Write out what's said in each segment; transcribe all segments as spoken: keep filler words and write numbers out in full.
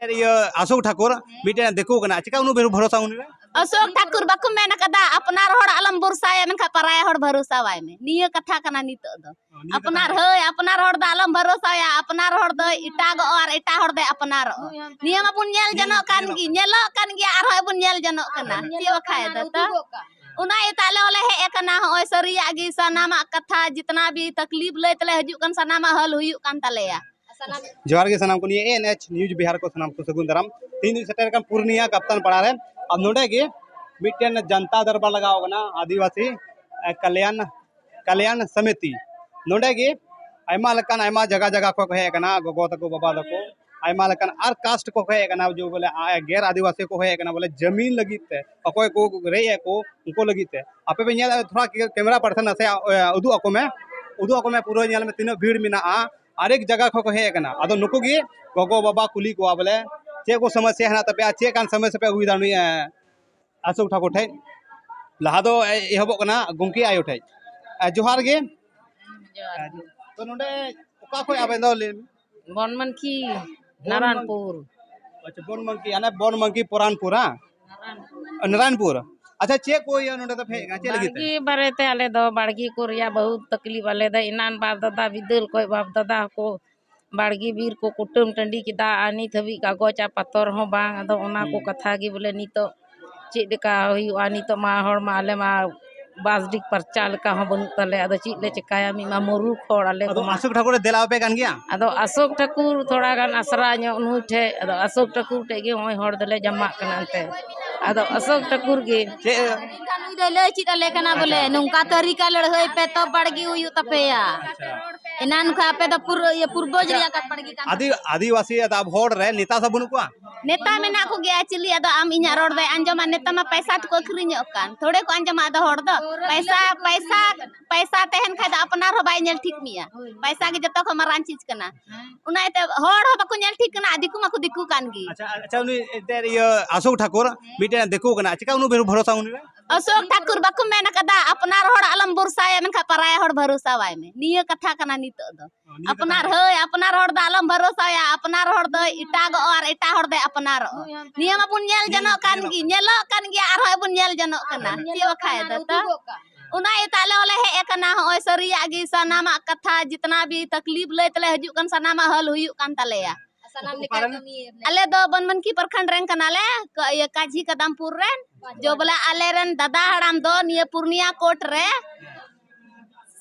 ᱤᱭᱟᱹ ᱟᱥᱳᱠ ᱴᱷᱟᱠᱩᱨ ᱢᱤᱫᱴᱮᱱ ᱫᱤᱠᱩ ᱠᱟᱱᱟ, ᱪᱮᱠᱟ ᱩᱱᱟᱹᱜ ᱵᱷᱚᱨᱚᱥᱟ ᱩᱱᱤ ᱨᱮ? ᱚᱥᱳᱠ ᱴᱷᱟᱠᱩᱨ ᱵᱟᱠᱚ ᱢᱮᱱ ᱟᱠᱟᱫᱟ, ᱟᱯᱱᱟᱨ ᱦᱚᱲ ᱟᱞᱚᱢ ᱵᱷᱚᱨᱥᱟᱭᱟ, ᱢᱮᱱᱠᱷᱟᱱ ᱯᱟᱨᱟᱭᱟ ᱦᱚᱲ ᱵᱷᱚᱨᱚᱥᱟᱣᱟᱭ ᱢᱮ᱾ ᱱᱤᱭᱟᱹ ᱠᱟᱛᱷᱟ ᱠᱟᱱᱟ ᱱᱤᱛᱚᱜ ᱫᱚ᱾ ᱚ, ᱱᱤᱭᱟᱹ ᱠᱟᱛᱷᱟ ᱟᱯᱱᱟᱨ, ᱠᱟᱱᱟ᱾ ᱦᱳᱭ, ᱟᱯᱱᱟᱨ ᱦᱚᱲ ᱫᱚ ᱟᱞᱚᱢ ᱵᱷᱚᱨᱚᱥᱟᱭᱟ, ᱟᱯᱱᱟᱨ ᱦᱚᱲ ᱫᱚ ᱮᱴᱟᱜᱚᱜ ᱟᱨ ᱮᱴᱟᱜ ᱦᱚᱲ ᱫᱚᱭ ᱟᱯᱱᱟᱨᱚᱜ᱾ ᱱᱤᱭᱟᱹ ᱢᱟᱵᱚᱱ ᱧᱮᱞ ᱡᱚᱱᱚᱜ ᱠᱟᱱ ᱜᱮ, ᱧᱮᱞᱚᱜ ᱠᱟᱱ ᱜᱮᱭᱟ, ᱟᱨᱦᱚᱸ ᱵᱚᱱ ᱧᱮᱞ ᱡᱚᱱᱚᱜ ᱠᱟᱱᱟ᱾ ᱪᱮᱫ ᱵᱟᱠᱷᱟᱡ ᱫᱚ ᱛᱚ? ᱚᱱᱟ ᱤᱭᱟᱹᱛᱮ ᱟᱞᱮ ᱦᱚᱸᱞᱮ ᱦᱮᱡ ᱟᱠᱟᱱᱟ, ᱦᱚᱸᱜᱼᱚᱭ ᱥᱟᱹᱨᱤᱭᱟᱜ ᱜᱮ ᱥᱟᱱᱟᱢᱟᱜ ᱠᱟᱛᱷᱟ, ᱡᱤᱛᱱᱟ ᱵᱷᱤ ᱛᱟᱠᱞᱤᱯ ᱞᱟᱹᱭ ᱛᱮᱞᱮ ᱦᱤᱡᱩᱜ ᱠᱟᱱ, ᱥᱟᱱᱟᱢᱟᱜ ᱦᱟᱞ ᱦᱩᱭᱩᱜ ᱠᱟᱱ ᱛᱟᱞᱮᱭᱟ᱾ ᱡᱚᱦᱟᱨ ᱜᱮ ᱥᱟᱱᱟᱢ ᱠᱚ, ᱱᱤᱭᱟᱹ ᱮᱱ ᱮᱪ ᱱᱤᱭᱩᱡᱽ ᱵᱤᱦᱟᱨ ᱠᱚ ᱥᱟᱱᱟᱢ ᱠᱚ ᱥᱟᱹᱜᱩᱱ ᱫᱟᱨᱟᱢ᱾ ᱛᱮᱦᱮᱧ ᱫᱚᱧ ᱥᱮᱴᱮᱨ ᱟᱠᱟᱱ ᱯᱩᱨᱱᱤᱭᱟ ᱠᱟᱯᱛᱟᱱ ᱯᱟᱲᱟ ᱨᱮ᱾ ᱟᱨ ᱱᱚᱰᱮ ᱜᱮ ᱢᱤᱫᱴᱮᱱ ᱡᱟᱱᱛᱟ ᱫᱚᱨᱵᱟᱨ ᱞᱟᱜᱟᱣ ᱟᱠᱟᱱᱟ, ᱟᱹᱫᱤᱵᱟᱹᱥᱤ, ᱮ, ᱠᱟᱞᱭᱟᱱ, ᱠᱟᱞᱭᱟᱱ ᱥᱚᱢᱤᱛᱤ᱾ ᱱᱚᱰᱮ ᱜᱮ ᱟᱭᱢᱟ ᱞᱮᱠᱟᱱ, ᱟᱭᱢᱟ ᱡᱟᱭᱜᱟ ᱡᱟᱭᱜᱟ ᱠᱷᱚᱱ ᱠᱚ ᱦᱮᱡ ᱟᱠᱟᱱᱟ, ᱜᱚᱜᱚ ᱛᱟᱠᱚ, ᱵᱟᱵᱟ ᱛᱟᱠᱚ, ᱟᱭᱢᱟ ᱞᱮᱠᱟᱱ ᱟᱨ ᱠᱟᱥᱴ ᱠᱚᱠᱚ ᱦᱮᱡ ᱟᱠᱟᱱᱟ, ᱡᱮ ᱵᱚᱞᱮ, ᱟ, ᱜᱮᱨ ᱟᱹᱫᱤᱵᱟᱹᱥᱤ ᱠᱚ ᱦᱮᱡ ᱟᱠᱟᱱᱟ, ᱵᱚᱞᱮ ᱡᱟᱹᱢᱤᱱ ᱞᱟᱹᱜᱤᱫ ᱛᱮ ᱚᱠᱚᱭ ᱠᱚ ᱨᱮᱡ ᱮᱫ ᱠᱚ, ᱩᱱᱠᱩ ᱞᱟᱹᱜᱤᱫ ᱛᱮ᱾ ᱟᱯᱮ ᱯᱮ ᱧᱮᱞ, ᱛᱷᱚᱲᱟ ᱠᱮ-, ᱠᱮᱢᱮᱨᱟ ᱯᱟᱨᱥᱚᱱ ᱱᱟᱥᱮᱭᱟᱜ, ᱮ, ᱩᱫᱩᱜ ᱟᱠᱚ ᱢᱮ, ᱩᱫᱩᱜ ᱟᱠᱚ ᱢᱮ, ᱯᱩᱨᱟᱹ ᱧᱮᱞ ᱢᱮ ᱛᱤᱱᱟᱹᱜ ᱵᱷᱤᱲ ᱢᱮᱱᱟᱜᱼᱟ, ᱟᱨᱮᱠ ᱡᱟᱭᱜᱟ ᱠᱷᱚᱱ ᱠᱚ ᱦᱮᱡ ᱟᱠᱟᱱᱟ᱾ ᱟᱫᱚ ᱱᱩᱠᱩ ᱜᱮ ᱜᱚᱜᱚ ᱵᱟᱵᱟ ᱠᱩᱞᱤ ᱠᱚᱣᱟ ᱵᱚᱞᱮ ᱪᱮᱫ ᱠᱚ ᱥᱚᱢᱚᱥᱥᱟ ᱦᱮᱱᱟᱜ ᱛᱟᱯᱮᱭᱟ, ᱪᱮᱫ ᱠᱟᱱ ᱥᱚᱢᱚᱥᱥᱟ ᱯᱮ ᱟᱹᱜᱩᱭᱮᱫᱟ ᱱᱩᱭ, ᱮ, ᱟᱥᱳᱠ ᱴᱷᱟᱠᱩᱨ ᱴᱷᱮᱡ᱾ ᱞᱟᱦᱟ ᱫᱚ, ᱮ, ᱮᱦᱚᱵᱚᱜ ᱠᱟᱱᱟ ᱜᱚᱢᱠᱮ ᱟᱭᱳ ᱴᱷᱮᱡ᱾ ᱮ, ᱡᱚᱦᱟᱨ ᱜᱮ᱾ ᱡᱚᱦᱟᱨ ᱜᱮ᱾ ᱛᱚ ᱱᱚᱰᱮ ᱚᱠᱟ ᱠᱷᱚᱡ ᱟᱵᱮᱱ ᱫᱚ ᱞᱟᱹᱭ ᱢᱮ? ᱵᱚᱱᱢᱟᱱᱠᱤ, ᱵᱚᱱ ᱱᱟᱨᱟᱱᱯᱩᱨ᱾ ᱟᱪᱪᱷᱟ, ᱵᱚᱱᱢᱟᱝᱠᱤ, ᱟᱱᱮ ᱵᱚᱱᱢᱟᱝᱠᱤ ᱯᱚᱨᱟᱱᱯᱩᱨ, ᱦᱟᱸ? ᱱᱟᱨᱟᱱᱯᱩᱨ᱾ ᱱᱟᱨᱟᱱᱯᱩᱨ᱾ ᱟᱪᱪᱷᱟ, ᱪᱮᱫ ᱠᱚ ᱤᱭᱟᱹ ᱱᱚᱰᱮ ᱫᱚ ᱯᱮ ᱦᱮᱡ ᱟᱠᱟᱱᱟ? ᱪᱮᱫ ᱞᱟᱹᱜᱤᱫ ᱛᱮ? ᱵᱟᱲᱜᱮ ᱵᱟᱨᱮᱛᱮ ᱟᱞᱮ ᱫᱚ ᱵᱟᱲᱜᱮ ᱠᱚ ᱨᱮᱭᱟᱜ ᱵᱚᱦᱩᱛ ᱛᱟᱠᱞᱤᱯ᱾ ᱟᱞᱮ ᱫᱚ ᱮᱱᱟᱱ ᱵᱟᱯ ᱫᱟᱫᱟ ᱵᱤᱫᱟᱹᱞ ᱠᱷᱚᱡ ᱵᱟᱯ ᱫᱟᱫᱟ ᱠᱚ ᱵᱟᱲᱜᱮ ᱵᱤᱨ ᱠᱚ ᱠᱩᱴᱟᱹᱢ ᱴᱟᱺᱰᱤ ᱠᱮᱫᱟ, ᱟᱨ ᱱᱤᱛ ᱦᱟᱹᱵᱤᱡ ᱠᱟᱜᱚᱡᱽ ᱟᱨ ᱯᱟᱛᱚᱨ ᱦᱚᱸ ᱵᱟᱝ᱾ ᱟᱫᱚ ᱚᱱᱟ ᱠᱚ ᱦᱩᱸ᱾ ᱠᱟᱛᱷᱟ ᱜᱮ ᱵᱚᱞᱮ ᱱᱤᱛᱚᱜ ᱪᱮᱫ ᱞᱮᱠᱟ ᱦᱩᱭᱩᱜᱼᱟ? ᱱᱤᱛᱚᱜ ᱢᱟ ᱦᱚᱲ ᱢᱟ ᱟᱞᱮ ᱢᱟ ᱵᱟᱥ ᱰᱤᱜᱽ ᱯᱟᱨᱪᱟ ᱞᱮᱠᱟ ᱦᱚᱸ ᱵᱟᱹᱱᱩᱜ ᱛᱟᱞᱮ, ᱟᱫᱚ ᱪᱮᱫ ᱞᱮ ᱪᱮᱠᱟᱭᱟ? ᱢᱤᱫ ᱢᱟ ᱢᱩᱨᱩᱠ ᱦᱚᱲ ᱟᱞᱮ ᱟᱫᱚ ᱠᱚᱢᱟ᱾ ᱟᱥᱳᱠ ᱴᱷᱟᱠᱩᱨᱮ ᱫᱮᱞᱟ ᱟᱯᱮ ᱠᱟᱱ ᱜᱮᱭᱟ? ᱟᱫᱚ ᱟᱥᱳᱠ ᱴᱷᱟᱹᱠᱩᱨ ᱛᱷᱚᱲᱟ ᱜᱟᱱ ᱟᱥᱨᱟ ᱧᱚᱜ ᱱᱩᱭ ᱴᱷᱮᱡ, ᱟᱫᱚ ᱟᱥᱳᱠ ᱴᱷᱟᱹᱠᱩᱨ ᱴᱷᱮᱡ ᱜᱮ ᱱᱚᱜᱼᱚᱭ ᱦᱚᱲ ᱫᱚᱞᱮ ᱡᱟᱢᱟᱜ ᱠᱟᱱᱟ ᱮᱱᱛᱮ᱾ ᱟᱫᱚ ᱟᱥᱳᱠ ᱴᱷᱟᱹᱠᱩᱨ ᱜᱮ᱾ ᱪᱮᱫ? ᱱᱩᱭ ᱫᱚᱭ ᱞᱟᱹᱭ ᱪᱮᱫ ᱟᱞᱮ ᱠᱟᱱᱟ ᱵᱚᱞᱮ, ᱟᱪᱪᱷᱟ᱾ ᱱᱚᱝᱠᱟ ᱛᱟᱹᱨᱤᱠᱟ ᱞᱟᱹᱲᱦᱟᱹᱭ ᱯᱮ, ᱛᱚᱵ ᱵᱟᱲᱜᱮ ᱦᱩᱭᱩᱜ ᱛᱟᱯᱮᱭᱟ᱾ ᱟᱪᱪᱷᱟ᱾ ᱮᱱᱟᱱ ᱠᱷᱚᱱ ᱟᱯᱮ ᱫᱚ ᱯᱩᱨᱟᱹ ᱤᱭᱟᱹ ᱯᱩᱨᱵᱚᱡᱽ ᱟᱪᱪᱷᱟ᱾ ᱨᱮᱭᱟᱜ ᱠᱟᱴ ᱵᱟᱲᱜᱮ ᱠᱟᱱ ᱟᱹᱫᱤ-, ᱛᱟᱯᱮᱭᱟ᱾ ᱟᱹᱫᱤᱵᱟᱹᱥᱤ ᱟᱫᱚ ᱟᱵᱚ ᱦᱚᱲ ᱨᱮ ᱱᱮᱛᱟ ᱥᱟᱵ ᱵᱟᱹᱱᱩᱜ ᱠᱚᱣᱟ? ᱱᱮᱛᱟ ᱢᱮᱱᱟᱜ ᱠᱚᱜᱮᱭᱟ, ᱪᱤᱞᱤ ᱟᱫᱚ ᱟᱢ ᱤᱧᱟᱜ ᱨᱚᱲ ᱫᱚᱭ ᱟᱸᱡᱚᱢᱟ? ᱱᱮᱛᱟ ᱢᱟ ᱯᱟᱭᱥᱟ ᱛᱮᱠᱚ ᱟᱹᱠᱷᱨᱤᱧᱚᱜ ᱠᱟᱱ, ᱛᱷᱚᱲᱮ ᱠᱚ ᱟᱸᱡᱚᱢᱟ ᱟᱫᱚ ᱦᱚᱲ ᱫᱚ᱾ ᱯᱟᱭᱥᱟ, ᱯᱟᱭᱥᱟ, ᱯᱟᱭᱥᱟ ᱛᱟᱦᱮᱱ ᱠᱷᱟᱡ ᱫᱚ ᱟᱯᱱᱟᱨ ᱦᱚᱸ ᱵᱟᱭ ᱧᱮᱞ ᱴᱷᱤᱠ ᱢᱮᱭᱟ᱾ ᱯᱟᱭᱥᱟ ᱜᱮ ᱡᱚᱛᱚ ᱠᱷᱚᱱ ᱢᱟᱨᱟᱝ ᱪᱤᱡᱽ ᱠᱟᱱᱟ᱾ ᱚᱱᱟ ᱤᱭᱟᱹᱛᱮ ᱦᱚᱲ ᱦᱚᱸ ᱵᱟᱠᱚ ᱧᱮᱞ ᱴᱷᱤᱠ ᱠᱟᱱᱟ, ᱟᱨ ᱫᱤᱠᱩ ᱢᱟᱠᱚ ᱫᱤᱠᱩ ᱠᱟᱱ ᱜᱮ᱾ ᱟᱪᱪᱷᱟ, ᱟᱪᱪᱷᱟ, ᱩᱱᱤ ᱮᱱᱛᱮᱫ ᱤᱭᱟᱹ ᱟᱥᱳᱠ ᱴᱷᱟᱠᱩᱨ ᱢᱤᱫᱴᱮᱱ ᱫᱤᱠᱩ ᱠᱟᱱᱟ, ᱪᱮᱠᱟ ᱩᱱᱟᱹᱜ ᱵᱷᱚᱨᱚᱥᱟ ᱩᱱᱤ ᱨᱮ? ᱚᱥᱳᱠ ᱴᱷᱟᱠᱩᱨ ᱵᱟᱠᱚ ᱢᱮᱱ ᱟᱠᱟᱫᱟ, ᱟᱯᱱᱟᱨ ᱦᱚᱲ ᱟᱞᱚᱢ ᱵᱷᱚᱨᱥᱟᱭᱟ, ᱢᱮᱱᱠᱷᱟᱱ ᱯᱟᱨᱟᱭᱟ ᱦᱚᱲ ᱵᱷᱚᱨᱥᱟᱣᱟᱭ ᱢᱮ? ᱱᱤᱭᱟᱹ ᱠᱟᱛᱷᱟ ᱠᱟᱱᱟ ᱱᱤᱛᱚᱜ ᱫᱚ᱾ ᱚ, ᱱᱤᱭᱟᱹ ᱠᱟᱛᱷᱟ ᱟᱯᱱᱟᱨ, ᱠᱟᱱᱟ᱾ ᱦᱳᱭ, ᱟᱯᱱᱟᱨ ᱦᱚᱲ ᱫᱚ ᱟᱞᱚᱢ ᱵᱷᱚᱨᱥᱟᱭᱟ, ᱟᱯᱱᱟᱨ ᱦᱚᱲ ᱫᱚᱭ ᱮᱴᱟᱜᱚᱜᱼᱟ ᱟᱨ ᱮᱴᱟᱜ ᱦᱚᱲ ᱫᱚᱭ ᱟᱯᱱᱟᱨᱚᱜᱼᱟ᱾ ᱱᱩᱭ ᱦᱟᱱᱛᱮ ᱱᱤᱭᱟᱹ ᱢᱟᱵᱚᱱ ᱧᱮᱞ ᱧᱮᱞ, ᱡᱚᱱᱚᱜ ᱠᱟᱱ ᱧᱮᱞᱚᱜ ᱜᱮ, ᱠᱟᱱᱟ᱾ ᱧᱮᱞᱚᱜ ᱠᱟᱱ ᱜᱮᱭᱟ, ᱟᱨᱦᱚᱸ ᱵᱚᱱ ᱧᱮᱞ ᱡᱚᱱᱚᱜ ᱠᱟᱱᱟ᱾ ᱟᱨᱦᱚᱸ ᱪᱮᱫ ᱧᱮᱞᱚᱜ ᱵᱟᱠᱷᱟᱡ ᱠᱟᱱᱟ, ᱫᱚ ᱛᱚ? ᱩᱫᱩᱜᱚᱜ ᱠᱟᱱᱟ᱾ ᱚᱱᱟ ᱤᱭᱟᱹᱛᱮ ᱟᱞᱮ ᱦᱚᱸᱞᱮ ᱦᱮᱡ ᱟᱠᱟᱱᱟ, ᱦᱚᱸᱜᱼᱚᱭ ᱥᱟᱹᱨᱤᱭᱟᱜ ᱜᱮ ᱥᱟᱱᱟᱢᱟᱜ ᱠᱟᱛᱷᱟ, ᱡᱤᱛᱱᱟ ᱵᱷᱤ ᱛᱟᱠᱞᱤᱯ ᱞᱟᱹᱭ ᱛᱮᱞᱮ ᱦᱤᱡᱩᱜ ᱠᱟᱱ, ᱥᱟᱱᱟᱢᱟᱜ ᱦᱟᱞ ᱦᱩᱭᱩᱜ ᱠᱟᱱ ᱛᱟᱞᱮᱭᱟ᱾ ᱥᱟᱱᱟᱢ ᱞᱮᱠᱟ ᱠᱟᱹᱢᱤ ᱟᱞᱮ ᱫᱚ ᱵᱚᱱᱢᱟᱱᱠᱤ ᱯᱨᱚᱠᱷᱚᱸᱰ ᱨᱮᱱ ᱠᱟᱱᱟᱞᱮ, ᱠᱟ-, ᱤᱭᱟᱹ, ᱠᱟᱡᱷᱤ ᱠᱟᱫᱟᱢᱯᱩᱨ ᱨᱮᱱ᱾ ᱡᱚ ᱵᱚᱞᱮ ᱟᱞᱮ ᱨᱮᱱ ᱫᱟᱫᱟ ᱦᱟᱲᱟᱢ ᱫᱚ ᱱᱤᱭᱟᱹ ᱯᱩᱨᱱᱤᱭᱟ ᱠᱳᱨᱴ ᱨᱮ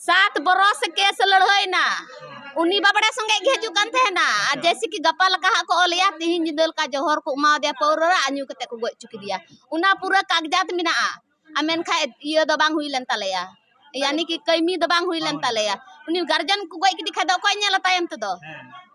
ᱥᱟᱛ ᱵᱚᱨᱚᱥ ᱠᱮᱥ ᱞᱟᱹᱲᱦᱟᱹᱭᱱᱟ᱾ ᱩᱱᱤ ᱵᱟᱵᱲᱮ ᱥᱚᱸᱜᱮ ᱜᱮ ᱦᱤᱡᱩᱜ ᱠᱟᱱ ᱛᱟᱦᱮᱱᱟ᱾ ᱟᱨ ᱡᱮᱭᱥᱮ ᱠᱤ ᱜᱟᱯᱟ ᱞᱮᱠᱟ ᱦᱟᱸᱜ ᱠᱚ ᱚᱞᱮᱭᱟ, ᱛᱤᱦᱤᱧ ᱧᱤᱫᱟᱹ ᱞᱮᱠᱟ ᱡᱚᱦᱚᱨ ᱠᱚ ᱮᱢᱟᱣᱟᱫᱮᱭᱟ ᱯᱟᱹᱣᱨᱟᱹ ᱨᱮ, ᱟᱨ ᱧᱩ ᱠᱟᱛᱮ ᱠᱚ ᱜᱚᱡ ᱦᱚᱪᱚ ᱠᱮᱫᱮᱭᱟ᱾ ᱚᱱᱟ ᱯᱩᱨᱟᱹ ᱠᱟᱜᱡᱟᱛ ᱢᱮᱱᱟᱜᱼᱟ᱾ ᱟᱨ ᱢᱮᱱᱠᱷᱟᱡ ᱤᱭᱟᱹ ᱫᱚ ᱵᱟᱝ ᱦᱩᱭ ᱞᱮᱱ ᱛᱟᱞᱮᱭᱟ, ᱭᱟᱱᱤ ᱠᱤ ᱠᱟᱹᱢᱤ ᱫᱚ ᱵᱟᱝ ᱦᱩᱭ ᱞᱮᱱ ᱛᱟᱞᱮᱭᱟ᱾ ᱩᱱᱤ ᱜᱟᱨᱡᱮᱱ ᱠᱚ ᱜᱚᱡ ᱠᱮᱫᱮ ᱠᱷᱟᱡ ᱫᱚ ᱚᱠᱚᱭ ᱧᱮᱞᱟ ᱛᱟᱭᱚᱢ ᱛᱮᱫᱚ?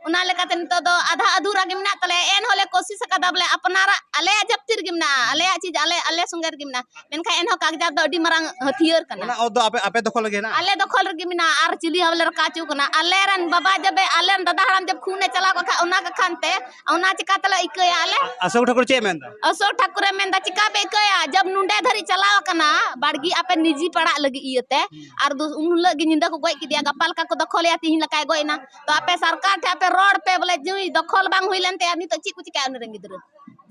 ᱚᱱᱟ ᱞᱮᱠᱟᱛᱮ ᱱᱤᱛᱚᱜ ᱫᱚ ᱟᱫᱷᱟ ᱟᱫᱷᱩᱨᱟ ᱜᱮ ᱢᱮᱱᱟᱜ ᱛᱟᱞᱮᱭᱟ᱾ ᱮᱱᱦᱚᱸᱞᱮ ᱠᱳᱥᱤᱥ ᱟᱠᱟᱫᱟ ᱵᱚᱞᱮ ᱟᱯᱱᱟᱨᱟᱜ, ᱟᱞᱮᱭᱟᱜ ᱡᱟᱹᱯᱛᱤ ᱨᱮᱜᱮ ᱢᱮᱱᱟᱜᱼᱟ, ᱟᱞᱮᱭᱟᱜ ᱪᱤᱡᱽ ᱟᱞᱮ, ᱟᱞᱮ ᱥᱚᱸᱜᱮ ᱨᱮᱜᱮ ᱢᱮᱱᱟᱜᱼᱟ᱾ ᱢᱮᱱᱠᱷᱟᱱ ᱮᱱᱦᱚᱸ ᱠᱟᱜᱡᱟᱛ ᱫᱚ ᱟᱹᱰᱤ ᱢᱟᱨᱟᱝ ᱦᱟᱹᱛᱭᱟᱹᱨ ᱠᱟᱱᱟ᱾ ᱚᱱᱟ ᱚᱛ ᱫᱚ ᱟᱯᱮ, ᱟᱯᱮ ᱫᱚᱠᱷᱚᱞ ᱨᱮᱜᱮ ᱦᱮᱱᱟᱜᱼᱟ? ᱟᱞᱮ ᱫᱚᱠᱷᱚᱞ ᱨᱮᱜᱮ ᱢᱮᱱᱟᱜᱼᱟ, ᱟᱨ ᱪᱤᱞᱤ ᱦᱚᱸ ᱵᱟᱞᱮ ᱨᱟᱠᱟ ᱦᱚᱪᱚ ᱠᱟᱱᱟ᱾ ᱟᱞᱮ ᱨᱮᱱ ᱵᱟᱵᱟ ᱡᱟᱵᱮ, ᱟᱞᱮ ᱨᱮᱱ ᱫᱟᱫᱟ ᱦᱟᱲᱟᱢ ᱡᱟᱵ ᱠᱷᱩᱱᱮ ᱪᱟᱞᱟᱣ ᱠᱚᱜ ᱠᱷᱟᱡ, ᱚᱱᱟ ᱠᱟᱠᱷᱟᱱ ᱛᱮ, ᱚᱱᱟ ᱪᱤᱠᱟ ᱛᱮᱞᱮ ᱤᱠᱟᱹᱭᱟ ᱟᱞᱮ? ᱚᱥᱳᱠ ᱴᱷᱟᱠᱩᱨ ᱪᱮᱫ ᱮ ᱢᱮᱱᱫᱟ? ᱚᱥᱳᱠ ᱴᱷᱟᱠᱩᱨᱮ ᱢᱮᱱᱫᱟ, ᱪᱤᱠᱟ ᱯᱮ ᱤᱠᱟᱹᱭᱟ? ᱡᱟᱵ ᱱᱚᱸᱰᱮ ᱫᱷᱟᱹᱨᱤᱡ ᱪᱟᱞᱟᱣ ᱟᱠᱟᱱᱟ ᱵᱟᱲᱜᱤ ᱟᱯᱮ ᱱᱤᱡᱤ ᱯᱟᱲᱟᱜ ᱞᱟᱹᱜᱤᱫ ᱤᱭᱟᱹᱛᱮ, ᱟᱨ ᱫᱚ ᱩᱱ ᱦᱤᱞᱳᱜ ᱜᱮ ᱧᱤᱫᱟᱹ ᱠᱚ ᱜᱚᱡ ᱠᱮᱫᱮᱭᱟ, ᱜᱟᱯᱟ ᱞᱮᱠᱟ ᱠᱚ ᱫᱚᱠᱷᱚᱞᱮᱭᱟ, ᱛᱤᱦᱤᱧ ᱞᱮᱠᱟᱭ ᱜᱚᱡ ᱮᱱᱟ᱾ ᱛᱚ ᱟᱯᱮ ᱥᱚᱨᱠᱟᱨ ᱴᱷᱮᱱ ᱟᱯᱮ ᱨᱚᱲ ᱯᱮ ᱵᱚᱞᱮ, ᱡᱩᱭ ᱫᱚᱠᱷᱚᱞ ᱵᱟᱝ ᱦᱩᱭ ᱞᱮᱱ ᱛᱟᱭᱟ, ᱱᱤᱛᱚᱜ ᱪᱮᱫ ᱠᱚ ᱪᱤᱠᱟᱹᱭᱟ ᱩᱱᱤ ᱨᱮᱱ ᱜᱤᱫᱽᱨᱟᱹ?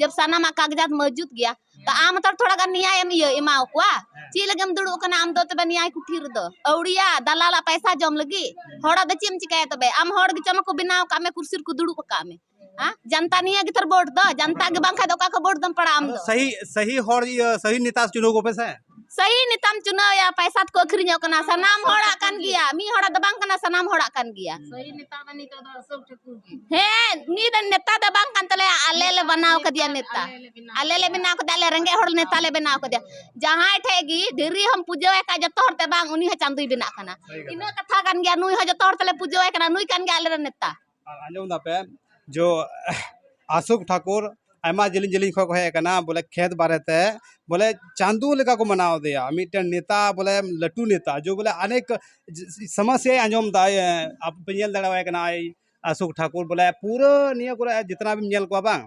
ᱡᱟᱵ ᱥᱟᱱᱟᱢᱟᱜ ᱠᱟᱜᱡᱟᱛ ᱢᱚᱡᱩᱫ ᱜᱮᱭᱟ, ᱛᱚ ᱟᱢ ᱦᱚᱸ ᱛᱷᱚᱲᱟ ᱜᱟᱱ ᱱᱮᱭᱟᱭᱮᱢ ᱤᱭᱟᱹ ᱮᱢᱟᱣ ᱠᱚᱣᱟ᱾ ᱪᱮᱫ ᱞᱟᱹᱜᱤᱫ ᱮᱢ ᱫᱩᱲᱩᱵ ᱠᱟᱱᱟ ᱟᱢ ᱫᱚ ᱛᱚᱵᱮ ᱱᱮᱭᱟᱭ ᱠᱩᱴᱷᱤ ᱨᱮᱫᱚ? ᱟᱹᱣᱲᱤᱭᱟ, ᱫᱟᱞᱟᱞᱟᱜ ᱯᱟᱭᱥᱟ ᱡᱚᱢ ᱞᱟᱹᱜᱤᱫ? ᱦᱚᱲᱟᱜ ᱫᱚ ᱪᱮᱫ ᱮᱢ ᱪᱤᱠᱟᱹᱭᱟ ᱛᱚᱵᱮ? ᱟᱢ ᱦᱚᱲ ᱜᱮ ᱪᱚᱢ ᱠᱚ ᱵᱮᱱᱟᱣ ᱠᱟᱜ ᱢᱮ, ᱠᱩᱨᱥᱤ ᱨᱮᱠᱚ ᱫᱩᱲᱩᱵ ᱟᱠᱟᱫ ᱢᱮ᱾ ᱦᱮᱸ? ᱡᱟᱱᱛᱟ ᱱᱤᱭᱟᱹ ᱜᱮ ᱛᱷᱚᱨ ᱵᱷᱳᱴ ᱫᱚ, ᱡᱟᱱᱛᱟ ᱜᱮ ᱵᱟᱝᱠᱷᱟᱡ ᱫᱚ ᱚᱠᱟ ᱠᱷᱚᱱ ᱵᱷᱳᱴ ᱫᱚᱢ ᱯᱟᱲᱟᱜᱼᱟ ᱟᱢ ᱟᱫᱚ ᱫᱚ? ᱥᱟᱹᱦᱤ, ᱥᱟᱹᱦᱤ ᱦᱚᱲ, ᱤᱭᱟᱹ, ᱥᱟᱹᱦᱤ ᱱᱮᱛᱟ ᱪᱩᱱᱟᱹᱣ ᱠᱚᱯᱮ ᱥᱮ᱾ ᱥᱟᱹᱦᱤ ᱱᱮᱛᱟᱢ ᱪᱩᱱᱟᱹᱣᱭᱟ, ᱯᱟᱭᱥᱟ ᱛᱮᱠᱚ ᱟᱹᱠᱷᱨᱤᱧᱚᱜ ᱠᱟᱱᱟ, ᱥᱟᱱᱟᱢ ᱦᱚᱲᱟᱜ ᱠᱟᱱ ᱜᱮᱭᱟ, ᱢᱤᱫ ᱦᱚᱲᱟᱜ ᱫᱚ ᱵᱟᱝ ᱠᱟᱱᱟ, ᱥᱟᱱᱟᱢ ᱦᱚᱲᱟᱜ ᱠᱟᱱ ᱜᱮᱭᱟ᱾ ᱥᱟᱹᱦᱤ ᱱᱮᱛᱟ ᱫᱚ ᱱᱤᱛᱚᱜ ᱫᱚ ᱚᱥᱳᱠ ᱴᱷᱟᱹᱠᱩᱨ ᱜᱮ᱾ ᱦᱮᱸ, ᱩᱱᱤ ᱫᱚ ᱱᱮᱛᱟ ᱫᱚ ᱵᱟᱝ ᱠᱟᱱ ᱛᱟᱞᱮᱭᱟ, ᱟᱞᱮ ᱞᱮ ᱵᱮᱱᱟᱣ ᱠᱟᱫᱮᱭᱟ ᱱᱮᱛᱟ᱾ ᱟᱞᱮ ᱞᱮ ᱵᱮᱱᱟᱣ ᱠᱟᱫᱮᱭᱟ, ᱟᱞᱮ ᱨᱮᱸᱜᱮᱡ ᱦᱚᱲ ᱱᱮᱛᱟ ᱞᱮ ᱵᱮᱱᱟᱣ ᱠᱟᱫᱮᱭᱟ᱾ ᱡᱟᱦᱟᱸᱭ ᱴᱷᱮᱡ ᱜᱮ ᱰᱷᱮᱨᱤ ᱦᱚᱸᱢ ᱯᱩᱡᱟᱹᱣᱟᱭ ᱠᱷᱟᱡ ᱡᱚᱛᱚ ᱦᱚᱲ ᱛᱮ ᱵᱟᱝ, ᱩᱱᱤ ᱦᱚᱸ ᱪᱟᱸᱫᱚᱭ ᱵᱮᱱᱟᱜ ᱠᱟᱱᱟ᱾ ᱥᱟᱹᱦᱤ ᱠᱟᱛᱷᱟ᱾ ᱤᱱᱟᱹ ᱠᱟᱛᱷᱟ ᱠᱟᱱ ᱜᱮᱭᱟ, ᱱᱩᱭ ᱦᱚᱸ ᱡᱚᱛᱚ ᱦᱚᱲ ᱛᱮᱞᱮ ᱯᱩᱡᱟᱹᱣᱟᱭ ᱠᱟᱱᱟ, ᱱᱩᱭ ᱠᱟᱱ ᱜᱮᱭᱟ ᱟᱞᱮ ᱨᱮᱱ ᱱᱮᱛᱟ᱾ ᱟᱨ ᱟᱸᱡᱚᱢ ᱫᱟᱯᱮ, ᱡᱚ ᱟᱥᱳᱠ ᱴᱷᱟᱠᱩᱨ ᱟᱭᱢᱟ ᱡᱮᱞᱮᱧ ᱡᱮᱞᱮᱧ ᱠᱷᱚᱱ ᱠᱚ ᱦᱮᱡ ᱟᱠᱟᱱᱟ, ᱵᱚᱞᱮ ᱠᱷᱮᱛ ᱵᱟᱨᱮᱛᱮ, ᱵᱚᱞᱮ ᱪᱟᱸᱫᱚ ᱞᱮᱠᱟ ᱠᱚ ᱢᱟᱱᱟᱣ ᱮᱫᱮᱭᱟ, ᱢᱤᱫᱴᱮᱱ ᱱᱮᱛᱟ, ᱵᱚᱞᱮ ᱞᱟᱹᱴᱩ ᱱᱮᱛᱟ, ᱡᱚ ᱵᱚᱞᱮ ᱚᱱᱮᱠ ᱥᱚᱢᱚᱥᱥᱟᱭ ᱟᱸᱡᱚᱢ ᱮᱫᱟ᱾ ᱮ, ᱟᱯᱮ ᱯᱮ ᱧᱮᱞ ᱫᱟᱲᱮᱣᱟᱭ ᱠᱟᱱᱟ, ᱟᱭ ᱟᱥᱳᱠ ᱴᱷᱟᱠᱩᱨ, ᱵᱚᱞᱮ ᱯᱩᱨᱟᱹ ᱱᱤᱭᱟᱹ ᱠᱚᱨᱮ ᱡᱤᱛᱱᱟ ᱵᱤᱱ ᱧᱮᱞ ᱠᱚᱣᱟ ᱵᱟᱝ,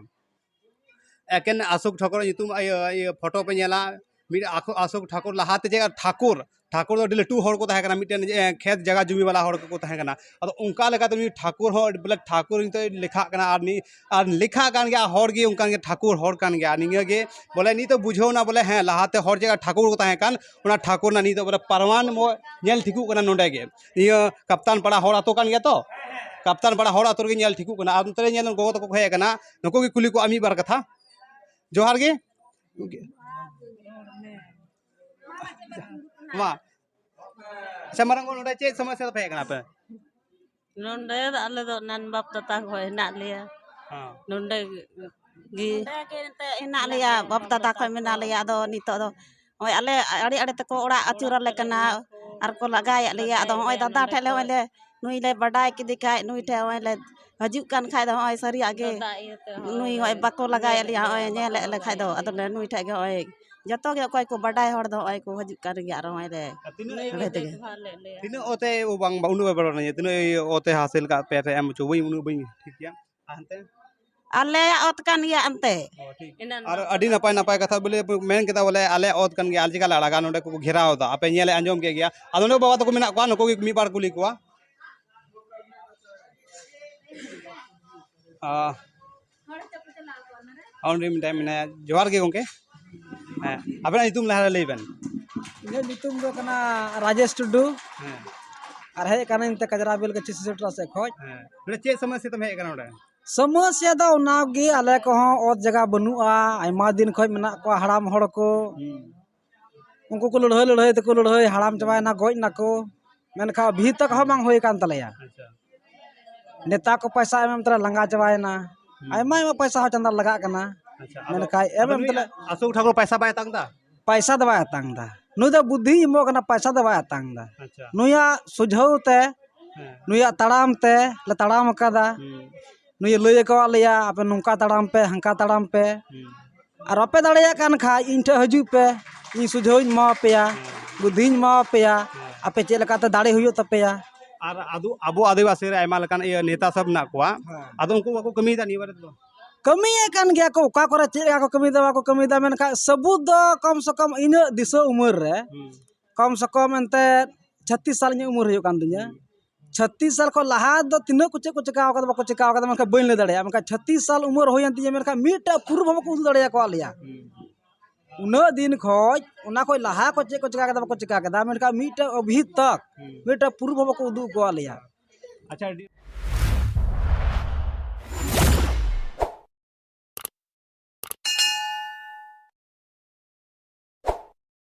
ᱮᱠᱮᱱ ᱟᱥᱳᱠ ᱴᱷᱟᱠᱩᱨ ᱧᱩᱛᱩᱢ, ᱤᱭᱟᱹ, ᱤᱭᱟᱹ, ᱯᱷᱳᱴᱳ ᱯᱮ ᱧᱮᱞᱟ, ᱢᱤᱫ ᱟᱠᱚ-, ᱟᱥᱚᱠ ᱴᱷᱟᱠᱩᱨ ᱞᱟᱦᱟᱛᱮ ᱪᱮᱫ ᱴᱷᱟᱠᱩᱨ, ᱴᱷᱟᱠᱩᱨ ᱫᱚ ᱟᱹᱰᱤ ᱞᱟᱹᱴᱩ ᱦᱚᱲ ᱠᱚ ᱛᱟᱦᱮᱸ ᱠᱟᱱᱟ, ᱢᱤᱫᱴᱮᱱ ᱡᱮ ᱠᱷᱮᱛ ᱡᱟᱭᱜᱟ ᱡᱩᱢᱤ ᱵᱟᱞᱟ ᱦᱚᱲ ᱠᱚᱠᱚ ᱛᱟᱦᱮᱸ ᱠᱟᱱᱟ᱾ ᱟᱫᱚ ᱚᱱᱠᱟ ᱞᱮᱠᱟᱛᱮ ᱩᱱᱤ ᱴᱷᱟᱠᱩᱨ ᱦᱚᱸ ᱟᱹᱰᱤ ᱵᱚᱞᱮ ᱴᱷᱟᱠᱩᱨ ᱱᱤᱛᱚᱜ ᱞᱮᱠᱷᱟᱜ ᱠᱟᱱᱟ᱾ ᱟᱨ ᱱᱤ-, ᱟᱨ ᱞᱮᱠᱷᱟᱜ ᱠᱟᱱ ᱜᱮᱭᱟ, ᱦᱚᱲ ᱜᱮ ᱚᱱᱠᱟᱱ ᱜᱮ ᱴᱷᱟᱠᱩᱨ ᱦᱚᱲ ᱠᱟᱱ ᱜᱮᱭᱟ᱾ ᱟᱨ ᱱᱤᱭᱟᱹ ᱜᱮ ᱵᱚᱞᱮ ᱱᱤᱛᱚᱜ ᱵᱩᱡᱷᱟᱹᱣ ᱮᱱᱟ ᱵᱚᱞᱮ ᱦᱮᱸ ᱞᱟᱦᱟᱛᱮ ᱦᱚᱲ ᱪᱮᱫ ᱞᱮᱠᱟ ᱴᱷᱟᱠᱩᱨ ᱠᱚ ᱛᱟᱦᱮᱸ ᱠᱟᱱ, ᱚᱱᱟ ᱴᱷᱟᱠᱩᱨ ᱨᱮᱱᱟᱜ ᱱᱤᱛᱚᱜ ᱵᱚᱞᱮ ᱯᱨᱚᱢᱟᱱ ᱢᱚ-, ᱧᱮᱞ ᱴᱷᱤᱠᱚᱜ ᱠᱟᱱᱟ ᱱᱚᱰᱮ ᱜᱮ᱾ ᱱᱤᱭᱟᱹ ᱠᱟᱯᱛᱟᱱ ᱯᱟᱲᱟ ᱦᱚᱲ ᱟᱛᱳ ᱠᱟᱱ ᱜᱮᱭᱟ ᱛᱚ, ᱠᱟᱯᱛᱟᱱ ᱯᱟᱲᱟ ᱦᱚᱲ ᱟᱛᱳ ᱨᱮᱜᱮ ᱧᱮᱞ ᱴᱷᱤᱠᱚᱜ ᱠᱟᱱᱟ᱾ ᱟᱨ ᱱᱚᱛᱮ ᱨᱮ ᱧᱮᱞ ᱜᱚᱜᱚ ᱛᱟᱠᱚ ᱠᱚ ᱦᱮᱡ ᱟᱠᱟᱱᱟ, ᱱᱩᱠᱩ ᱜᱮ ᱠᱩᱞᱤ ᱠᱚᱣᱟ ᱢᱤᱫ ᱵᱟᱨ ᱠᱟᱛᱷᱟ᱾ ᱡᱚᱦᱟᱨ ᱜᱮ᱾ ᱢᱟ᱾ ᱟᱪᱪᱷᱟ, ᱢᱟᱨᱟᱝ ᱜᱚ, ᱱᱚᱰᱮ ᱪᱮᱫ ᱥᱚᱢᱚᱥᱥᱟ ᱛᱮᱯᱮ ᱦᱮᱡ ᱟᱠᱟᱱᱟ ᱟᱯᱮ? ᱱᱚᱰᱮ ᱫᱚ ᱟᱞᱮ ᱫᱚ ᱮᱱᱟᱱ ᱵᱟᱯ ᱫᱟᱫᱟ ᱠᱷᱚᱱ ᱦᱮᱱᱟᱜ ᱞᱮᱭᱟ᱾ ᱦᱮᱸ᱾ ᱱᱚᱰᱮ ᱜᱮ᱾ ᱱᱚᱰᱮ ᱜᱮ ᱮᱱᱛᱮ ᱦᱮᱱᱟᱜ ᱞᱮᱭᱟ, ᱵᱟᱯ ᱫᱟᱫᱟ ᱠᱷᱚᱱ ᱢᱮᱱᱟᱜ ᱞᱮᱭᱟ᱾ ᱟᱫᱚ ᱱᱤᱛᱚᱜ ᱫᱚ ᱱᱚᱜᱼᱚᱭ ᱟᱞᱮ ᱟᱲᱮ ᱟᱲᱮ ᱛᱮᱠᱚ ᱚᱲᱟᱜ ᱟᱹᱪᱩᱨ ᱟᱞᱮ ᱠᱟᱱᱟ ᱟᱨ ᱠᱚ ᱞᱟᱜᱟᱭᱮᱫ ᱞᱮᱭᱟ᱾ ᱟᱫᱚ ᱱᱚᱜᱼᱚᱭ ᱫᱟᱫᱟ ᱴᱷᱮᱡ ᱞᱮ, ᱱᱚᱜᱼᱚᱭ ᱞᱮ, ᱱᱩᱭ ᱞᱮ ᱵᱟᱰᱟᱭ ᱠᱮᱫᱮ ᱠᱷᱟᱡ, ᱱᱩᱭ ᱴᱷᱮᱡ ᱱᱚᱜᱼᱚᱭ ᱞᱮ ᱦᱤᱡᱩᱜ ᱠᱟᱱ ᱠᱷᱟᱡ ᱫᱚ ᱱᱚᱜᱼᱚᱭ ᱥᱟᱹᱨᱤᱭᱟᱜ ᱜᱮ ᱫᱟᱫᱟ ᱤᱭᱟᱹᱛᱮ ᱦᱚᱸ ᱱᱩᱭ ᱦᱚᱸᱜᱼᱚᱭ ᱵᱟᱠᱚ ᱞᱟᱜᱟᱭᱮᱫ ᱞᱮᱭᱟ, ᱱᱚᱜᱼᱚᱭ ᱧᱮᱞᱮᱫ ᱞᱮ ᱠᱷᱟᱡ ᱫᱚ᱾ ᱟᱫᱚ ᱞᱮ ᱱᱩᱭ ᱴᱷᱮᱡ ᱜᱮ ᱱᱚᱜᱼᱚᱭ ᱡᱚᱛᱚ ᱜᱮ ᱚᱠᱚᱭ ᱠᱚ ᱵᱟᱰᱟᱭ ᱦᱚᱲ ᱫᱚ ᱱᱚᱜᱼᱚᱭ ᱠᱚ ᱦᱤᱡᱩᱜ ᱠᱟᱱ ᱜᱮᱭᱟ ᱟᱨ ᱱᱚᱜᱼᱚᱭ ᱞᱮ ᱟᱨ ᱛᱤᱱᱟᱹᱜ ᱱᱚᱰᱮ ᱛᱮᱜᱮ᱾ ᱛᱤᱱᱟᱹᱜ ᱚᱛᱮ ᱵᱟᱝ, ᱵᱟᱝ, ᱩᱱᱟᱹᱜ ᱵᱟᱭ ᱵᱟᱲᱟᱭᱟ, ᱛᱤᱱᱟᱹᱜ ᱚᱛᱮ ᱦᱟᱥᱤᱞ ᱠᱟᱜ ᱯᱮ ᱥᱮ ᱮᱢ ᱦᱚᱪᱚ, ᱵᱟᱹᱧ, ᱩᱱᱟᱹᱜ ᱵᱟᱹᱧ ᱴᱷᱤᱠ ᱜᱮᱭᱟ᱾ ᱟᱨ ᱦᱟᱱᱛᱮ? ᱟᱞᱮᱭᱟᱜ ᱚᱛ ᱠᱟᱱ ᱜᱮᱭᱟ ᱮᱱᱛᱮ᱾ ᱚ, ᱴᱷᱤᱠ᱾ ᱮᱱᱟᱱ ᱟᱨ ᱟᱹᱰᱤ ᱱᱟᱯᱟᱭ ᱱᱟᱯᱟᱭ ᱠᱟᱛᱷᱟ ᱵᱚᱞᱮ ᱢᱮᱱ ᱠᱮᱫᱟ, ᱵᱚᱞᱮ ᱟᱞᱮᱭᱟᱜ ᱚᱛ ᱠᱟᱱ ᱜᱮᱭᱟ, ᱟᱞᱮ ᱪᱮᱠᱟ ᱞᱮ ᱟᱲᱟᱜᱟ, ᱱᱚᱰᱮ ᱠᱚ ᱜᱷᱮᱨᱟᱣ ᱮᱫᱟ, ᱟᱯᱮ ᱧᱮᱞ ᱟᱸᱡᱚᱢ ᱠᱮᱫ ᱜᱮᱭᱟ᱾ ᱟᱫᱚ ᱱᱚᱰᱮ ᱵᱟᱵᱟ ᱛᱟᱠᱚ ᱢᱮᱱᱟᱜ ᱠᱚᱣᱟ, ᱱᱩᱠᱩ ᱜᱮ ᱢᱤᱫ ᱵᱟᱨ ᱠᱩᱞᱤ ᱠᱚᱣᱟ᱾ ᱟᱨ ᱚᱸᱰᱮ ᱢᱤᱫᱴᱟᱝ ᱢᱮᱱᱟᱭᱟ᱾ ᱡᱚᱦᱟᱨ ᱜᱮ ᱜᱚᱢᱠᱮ᱾ ᱦᱮᱸ, ᱟᱵᱮᱱᱟᱜ ᱧᱩᱛᱩᱢ ᱞᱟᱦᱟ ᱨᱮ ᱞᱟᱹᱭ ᱵᱮᱱ᱾ ᱤᱧᱟᱹᱜ ᱧᱩᱛᱩᱢ ᱫᱚ ᱠᱟᱱᱟ ᱨᱟᱡᱮᱥ ᱴᱩᱰᱩ᱾ ᱦᱮᱸ᱾ ᱟᱨ ᱦᱮᱡ ᱠᱟᱹᱱᱟᱹᱧ ᱱᱚᱛᱮ ᱠᱟᱡᱽᱨᱟ ᱵᱤᱞ ᱜᱟᱹᱪᱷᱤ ᱥᱤᱥᱩ ᱴᱚᱞᱟ ᱥᱮᱫ ᱠᱷᱚᱡ᱾ ᱦᱮᱸ, ᱱᱚᱰᱮ ᱪᱮᱫ ᱥᱚᱢᱚᱥᱥᱟ ᱛᱮᱢ ᱦᱮᱡ ᱟᱠᱟᱱᱟ ᱱᱚᱰᱮ? ᱥᱚᱢᱚᱥᱥᱟ ᱫᱚ ᱚᱱᱟ ᱜᱮ, ᱟᱞᱮ ᱠᱚᱦᱚᱸ ᱚᱛ ᱡᱟᱭᱜᱟ ᱵᱟᱹᱱᱩᱜᱼᱟ, ᱟᱭᱢᱟ ᱫᱤᱱ ᱠᱷᱚᱡ ᱢᱮᱱᱟᱜ ᱠᱚᱣᱟ ᱦᱟᱲᱟᱢ ᱦᱚᱲ ᱠᱚ᱾ ᱦᱩᱸ᱾ ᱩᱱᱠᱩ ᱠᱚ ᱞᱟᱹᱲᱦᱟᱹᱭ ᱞᱟᱹᱲᱦᱟᱹᱭ ᱛᱮᱠᱚ ᱞᱟᱹᱲᱦᱟᱹᱭ ᱦᱟᱲᱟᱢ ᱪᱟᱵᱟᱭᱮᱱᱟ, ᱜᱚᱡ ᱱᱟᱠᱚ᱾ ᱢᱮᱱᱠᱷᱟᱱ ᱵᱷᱤᱛ ᱛᱟᱠᱚ ᱦᱚᱸ ᱵᱟᱝ ᱦᱩᱭ ᱟᱠᱟᱱ ᱛᱟᱞᱮᱭᱟ᱾ ᱟᱪᱪᱷᱟ᱾ ᱱᱮᱛᱟ ᱠᱚ ᱯᱚᱭᱥᱟ ᱮᱢ ᱮᱢ ᱛᱮᱞᱮ ᱞᱟᱸᱜᱟ ᱪᱟᱵᱟᱭᱮᱱᱟ᱾ ᱦᱩᱸ᱾ ᱟᱭᱢᱟ ᱟᱭᱢᱟ ᱯᱚᱭᱥᱟ ᱦᱚᱸ ᱪᱟᱸᱫᱟ ᱞᱟᱜᱟᱜ ᱠᱟᱱᱟ᱾ ᱟᱪᱪᱷᱟ, ᱟᱫᱚ, ᱢᱮᱱᱠᱷᱟᱱ ᱮᱢ ᱟᱫᱚ ᱮᱢ ᱱᱩᱭ ᱛᱮᱞᱮ ᱟᱥᱳᱠ ᱴᱷᱟᱠᱩᱨ ᱯᱚᱭᱥᱟ ᱵᱟᱭ ᱛᱟᱝ ᱮᱫᱟ? ᱯᱚᱭᱥᱟ ᱫᱚ ᱵᱟᱭ ᱟᱛᱟᱝ ᱮᱫᱟ᱾ ᱱᱩᱭ ᱫᱚ ᱵᱩᱫᱽᱫᱷᱤ ᱮᱢᱚᱜ ᱠᱟᱱᱟ, ᱯᱚᱭᱥᱟ ᱫᱚ ᱵᱟᱭ ᱟᱛᱟᱝ ᱮᱫᱟ᱾ ᱟᱪᱪᱷᱟ᱾ ᱱᱩᱭᱟᱜ ᱥᱩᱡᱷᱟᱹᱣ ᱛᱮ, ᱦᱮᱸ᱾ ᱱᱩᱭᱟᱜ ᱛᱟᱲᱟᱢ ᱛᱮ ᱞᱮ ᱛᱟᱲᱟᱢ ᱟᱠᱟᱫᱟ᱾ ᱦᱩᱸ᱾ ᱱᱩᱭᱮ ᱞᱟᱹᱭ ᱟᱠᱟᱣᱟᱫ ᱞᱮᱭᱟ, "ᱟᱯᱮ ᱱᱚᱝᱠᱟ ᱛᱟᱲᱟᱢ ᱯᱮ, ᱦᱟᱱᱠᱟ ᱛᱟᱲᱟᱢ ᱯᱮ᱾ ᱦᱩᱸ᱾ ᱟᱨ ᱵᱟᱯᱮ ᱫᱟᱲᱮᱭᱟᱜ ᱠᱟᱱ ᱠᱷᱟᱡ ᱤᱧ ᱴᱷᱮᱱ ᱦᱤᱡᱩᱜ ᱯᱮ, ᱤᱧ ᱥᱩᱡᱷᱟᱹᱣ ᱤᱧ ᱮᱢᱟ ᱯᱮᱭᱟ, ᱦᱩᱸ᱾ ᱵᱩᱫᱽᱫᱷᱤᱧ ᱮᱢᱟ ᱯᱮᱭᱟ, ᱦᱩᱸ᱾ ᱟᱯᱮ ᱪᱮᱫ ᱞᱮᱠᱟᱛᱮ ᱫᱟᱲᱮ ᱦᱩᱭᱩᱜ ᱛᱟᱯᱮᱭᱟ᱾" ᱟᱨ ᱟᱫᱚ ᱟᱵᱚ ᱟᱹᱫᱤᱵᱟᱹᱥᱤ ᱨᱮ ᱟᱭᱢᱟ ᱞᱮᱠᱟᱱ ᱤᱭᱟᱹ ᱱᱮᱛᱟ ᱥᱚᱵ ᱢᱮᱱᱟᱜ ᱠᱚᱣᱟ᱾ ᱦᱮᱸ᱾ ᱟᱫᱚ ᱩᱱᱠᱩ ᱵᱟᱠᱚ ᱠᱟᱹᱢᱤᱭᱮᱫᱟ ᱱᱤᱭᱟᱹ ᱵᱟᱨᱮ ᱛᱮᱫᱚ? ᱠᱟᱹᱢᱤᱭᱮᱫ ᱠᱟᱱ ᱜᱮᱭᱟ ᱠᱚ, ᱚᱠᱟ ᱠᱚᱨᱮ ᱪᱮᱫ ᱞᱮᱠᱟ ᱠᱚ ᱠᱟᱹᱢᱤᱭᱮᱫᱟ, ᱵᱟᱠᱚ ᱠᱟᱹᱢᱤᱭᱮᱫᱟ, ᱢᱮᱱᱠᱷᱟᱱ ᱥᱟᱹᱵᱩᱛ ᱫᱚ ᱠᱚᱢ ᱥᱮ ᱠᱚᱢ ᱤᱱᱟᱹᱜ ᱫᱤᱥᱟᱹ ᱩᱢᱮᱨ ᱨᱮ, ᱦᱩᱸ᱾ ᱠᱚᱢ ᱥᱮ ᱠᱚᱢ ᱮᱱᱛᱮ ᱪᱷᱟᱛᱤᱥ ᱥᱟᱞ ᱤᱧᱟᱹᱜ ᱩᱢᱮᱨ ᱦᱩᱭᱩᱜ ᱠᱟᱱ ᱛᱤᱧᱟᱹ᱾ ᱦᱩᱸ᱾ ᱪᱷᱟᱛᱤᱥ ᱥᱟᱞ ᱠᱷᱚᱱ ᱞᱟᱦᱟ ᱫᱚ ᱛᱤᱱᱟᱹᱜ ᱠᱚ ᱪᱮᱫ ᱠᱚ ᱪᱮᱠᱟ ᱟᱠᱟᱫᱟ, ᱵᱟᱠᱚ ᱪᱮᱠᱟ ᱟᱠᱟᱫᱟ, ᱢᱮᱱᱠᱷᱟᱱ ᱵᱟᱹᱧ ᱞᱟᱹᱭ ᱫᱟᱲᱮᱭᱟᱜᱼᱟ᱾ ᱢᱮᱱᱠᱷᱟᱱ ᱪᱷᱟᱛᱤᱥ ᱥᱟᱞ ᱩᱢᱮᱨ ᱦᱩᱭᱮᱱ ᱛᱤᱧᱟᱹ, ᱢᱮᱱᱠᱷᱟᱱ ᱢᱤᱫᱴᱟᱝ ᱯᱨᱩᱯᱷ ᱦᱚᱸ ᱵᱟᱠᱚ ᱩᱫᱩᱜ ᱫᱟᱲᱮᱭᱟᱠᱚᱣᱟ ᱞᱮᱭᱟ᱾ ᱦᱩᱸ᱾ ᱩᱱᱟᱹᱜ ᱫᱤᱱ ᱠᱷᱚᱡ, ᱚᱱᱟ ᱠᱷᱚᱡ ᱞᱟᱦᱟ ᱠᱚ ᱪᱮᱫ ᱠᱚ ᱪᱮᱠᱟ ᱠᱮᱫᱟ, ᱵᱟᱠᱚ ᱪᱮᱠᱟ ᱠᱮᱫᱟ, ᱢᱮᱱᱠᱷᱟᱱ ᱢᱤᱫᱴᱟᱝ ᱚᱵᱷᱤ ᱛᱚᱠ ᱦᱩᱸ᱾ ᱢᱤᱫᱴᱟᱝ ᱯᱨᱩᱯᱷ ᱦᱚᱸ ᱵᱟᱠᱚ ᱩᱫᱩᱜ ᱟᱠᱟᱫ ᱞᱮᱭᱟ᱾ ᱟᱪᱪᱷᱟ, ᱟᱹᱰᱤ